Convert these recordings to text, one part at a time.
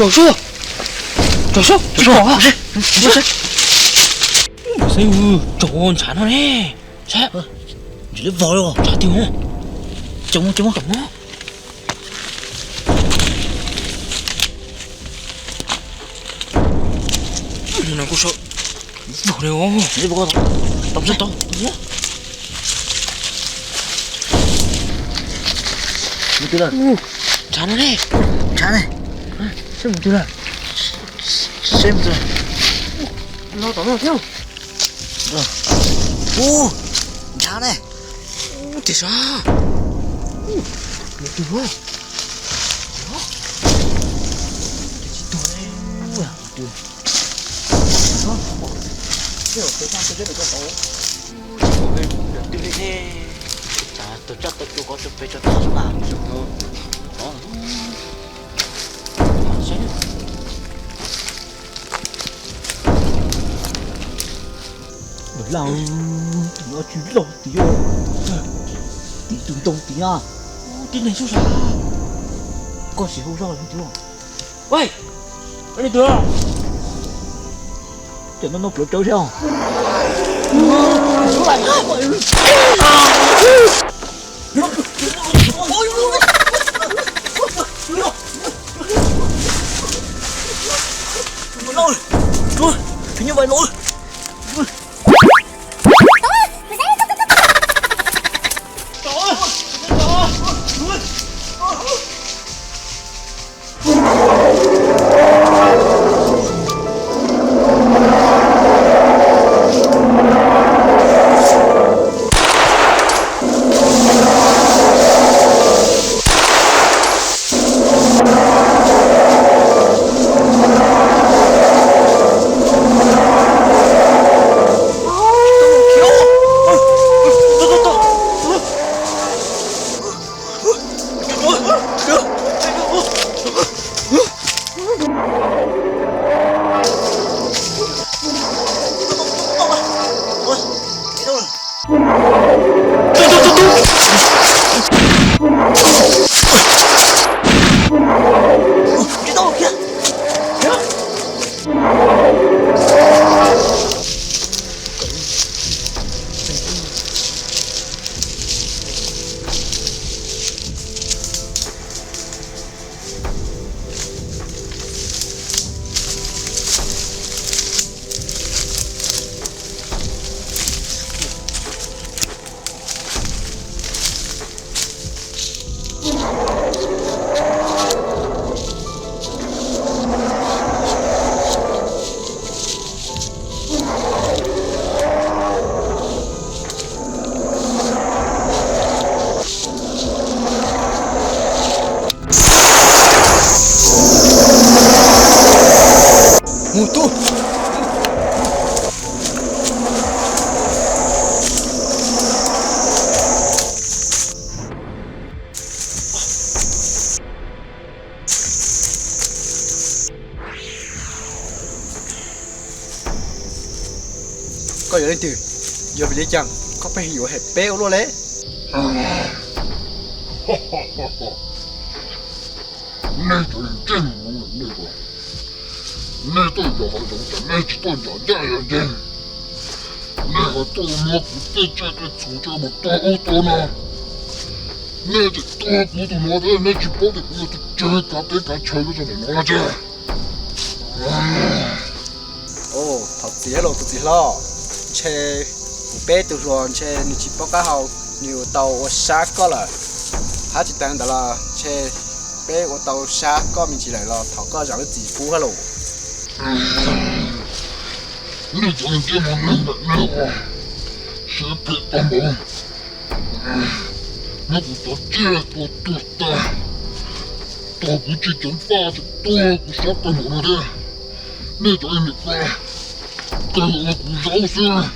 Tsom sub, tsom sub, tsom sub. Xeeb, tsom ntshav no ne. Ntshav, ntshav twg? Tsom, tsom, tsom. No kuj sawv vog li os. Tau tau tau. Mus twg lawm? Ntshav no ne. Ntshav ne. Seb mus twg lawm? Seb mus twg lawm? Los tom no thiab. Ub, ntshav ne. Ub, tiag sas. Mus twg lawm? Tsis tuag ne. Twb li ne, tsam tug tsaj tau cua kov tso pes tso tag xwb mas. Npawg Lauj, tus no tsis loj tiag, tim tus ntoo tiag. Tib neeg xub sas. Koj sim hu zoj li tus. Ej, li tus. Cov no no plawv plawv thiab. Tub, tub, tub nyuj vais los. Mus tub. Koj yog leej twg? Yog vim li cas koj pheej yuav hem peb ua luaj le? Nej cov ntsej muag, nej tuaj yos hav zoov ces nej tsis tuaj nrog ncaj yog ntseeg. Nej ho tuaj muab kuv tej tsiaj tej txhu coj mus tua ub tua no. Nej tseem tua kuv tus no thiab, nej tsis paub tias kuv yog tus tswv kav teb kav chaw lub zos ntawm no los ntag. Thov txim los tus txiv hlob, ntshe kuv peb tus hluas ntshe nws tsis paub qab hau, nws ua tau ua sab koj lawm. Hab tsis tas ntawd los ntshe peb ua tau sab koj me ntsis lawm los thov koj zam lub txim pub hab los. Nej cov ntsej muag neeg ntawm nej ua siab phem tag npaum, muab kuv cov tsiaj tua tuag tag, tos kuv tsis ceev faj tseem tua kuv sab koj npaum no thiab. Nej cov niam ko kawg ua kuv zaub xwb.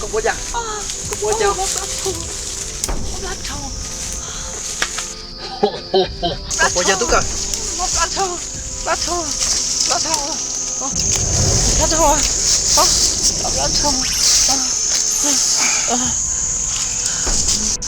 Koj puas cas? Koj puas cas? Koj puas cas tub kawg?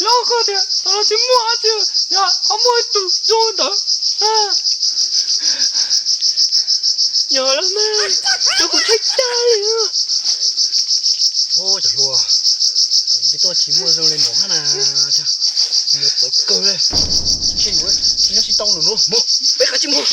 Loj koj tias thaum no tsis muaj dab tsi, yog ho muaj ib tug zoo ntawd. Yog los mas, rau kuv tshaib plab li. Cov hluas, thaum ub peb tuaj tsis muaj zoo li no hab na, nws pawv kawg li. Nyob tsis tau nws no, mus, peb qab tsis mus.